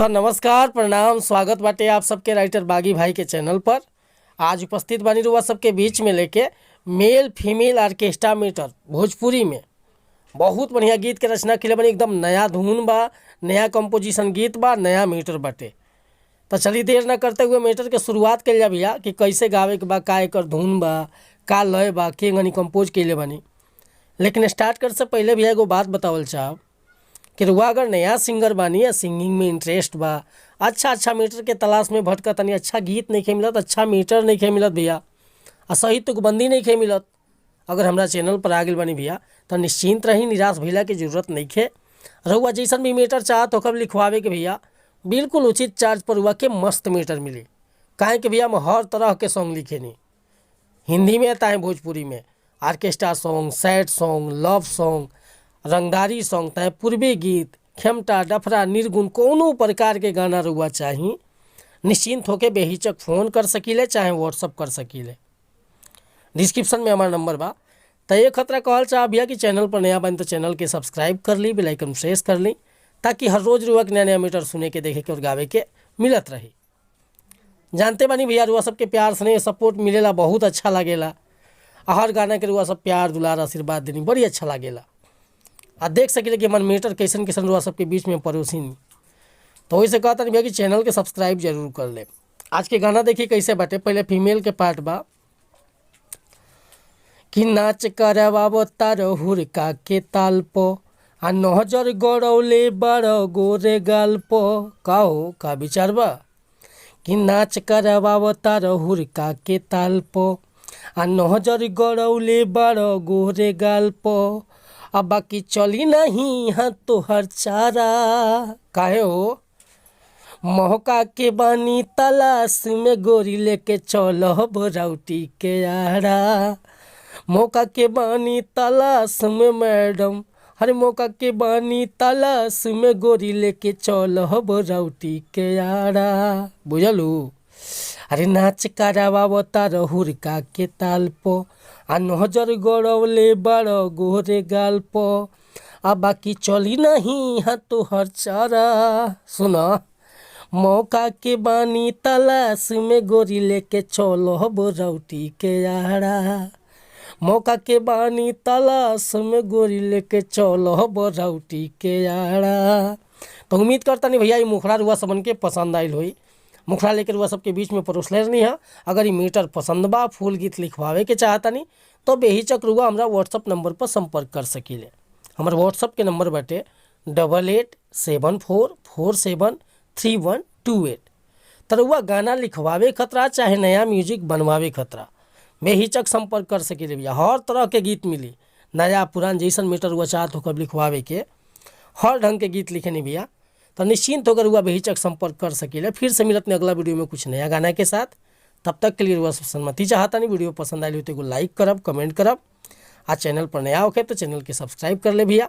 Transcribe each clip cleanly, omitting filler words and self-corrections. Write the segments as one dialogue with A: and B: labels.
A: तो नमस्कार, प्रणाम, स्वागत बाटे आप सबके राइटर बागी भाई के चैनल पर। आज उपस्थित बानी रुआ सबके बीच में लेके मेल फीमेल ऑर्केस्ट्रा मीटर भोजपुरी में बहुत बढ़िया गीत के रचना के बनी। एकदम नया धुन बा, नया कंपोजिशन गीत बा, नया मीटर बाटे। तो चलिए देर ना करते हुए मीटर के शुरुआत कइल जा भैया कि कैसे गावे के बा, का एकर धुन बा, का लय बा, के गनी कंपोज कइले बानी। लेकिन स्टार्ट करे से पहले भैया एगो बात बतावल चाहब कि रुआ अगर नया सिंगर बानी या सिंगिंग में इंटरेस्ट बा, अच्छा अच्छा मीटर के तलाश में भटकत तनी, अच्छा गीत नइखे मिलत, अच्छा मीटर नइखे मिलत भैया, आ सही तुकबंदी नइखे मिलत, अगर हमरा चैनल पर आ गेल बानी भैया तो निश्चिंत रही, निराश भइला के जरूरत नइखे। रउआ जैसन भी मीटर चाहत होखब लिखवावे के भैया बिल्कुल उचित चार्ज पर रुआ के मस्त मीटर मिली। काहे कि भैया हम हर तरह के सॉन्ग लिखेनी, हिंदी में चाहे भोजपुरी में, orchestra song, sad song, love song, रंगदारी सॉन्ग, चाहे पूर्वी गीत, खेमटा, डफरा, निर्गुण, कोनो प्रकार के गाना रुआ चाही निश्चिंत होके बेहिचक फ़ोन कर सकीले चाहे व्हाट्सअप कर सकीले। डिस्क्रिप्शन में हमारा नंबर बा। तो ये खतरा कहल चाह भैया कि चैनल पर नया बन तो चैनल के सब्सक्राइब कर ली, बेल आइकन प्रेस कर ली, ताकि हर रोज़ रुआ के नया नया मीटर सुने के, देखे के और गावे के मिलत रही। जानते बानी भैया रुआ सबके प्यार स्नेह सपोर्ट मिलेला, बहुत अच्छा लागेला। आ हर गाना के रुआ सब प्यार दुलार आशीर्वाद देनी, बड़ी अच्छा लागेला। आ देख सकीले कि मन मीटर कैसन कैसन रुआ सबके बीच में परोसिनी। तो वही से कहता भैया कि चैनल के सब्सक्राइब जरूर कर ले। आज के गाना देखिए कैसे बाटे। पहले फीमेल के पार्ट बा कि नाच करवाबो तारो हुरका के ताल पो, आ नजर गड़ौले बड़ गोरे गाल पो। का हो, का विचार बा कि नाच करवाबो तारो हुरका के ताल पो, आ नजर गड़ौले बड़ गोरे गाल पो, आ बाकी चली नहीं हाँ तोहर चारा। काहे हो मोहका के बानी तलाश में गोरी लेके चलब राउटी के आड़ा। मौका के बानी तलाश में मैडम, हर मौका के बानी तलाश में गोरी लेके चलब राउटी के आड़ा। बुझलू? अरे नाच करावाबो तार हुरका के ताल पो, आ नजर गड़ौले बड़ गोरे गाल पो, आ बाकी चली नहीं हाँ तोहर चारा। सुन, मौका के बानी तलाश में गोरी लेके चलब रौटी के आड़ा। मौका के बानी तलाश में गोरी लेके चलब रौटी के आड़ा। तो उम्मीद करता नहीं भैया ये मुखड़ा रुआ सबन के पसंद आयल होई। मुखड़ा लेकर रुआ सबके बीच में परोसले नहीं है। अगर ये मीटर पसंद बा, फूल गीत लिखवावे के चाहता नहीं तो बेहिचक रुआ हमरा व्हाट्सअप नंबर पर संपर्क कर सकीले। हमार व्हाट्सअप के नंबर बाटे 8887447312 8। तो रुआ गाना लिखवावे खतरा चाहे नया म्यूजिक बनवावे खतरा बेहिचक संपर्क कर सकीले भैया। हर तरह के गीत मिली, नया पुरान जैसन मीटर रुआ चाहत होकर लिखवावे के, हर ढंग के गीत लिखे नहीं भैया। तो निश्चिंत होकर रुआ बेहिचक संपर्क कर सकीले। फिर से मिलत अगला वीडियो में कुछ नया गाना के साथ। तब तक के लिए रुआ सब सहमति चाहता नहीं। वीडियो पसंद आई हो तो एगो लाइक करब, कमेंट करब, आ चैनल पर नया होखे तो चैनल के सब्सक्राइब कर ले भैया।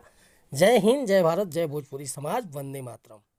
A: जय हिंद, जय भारत, जय भोजपुरी समाज, वंदे मातरम।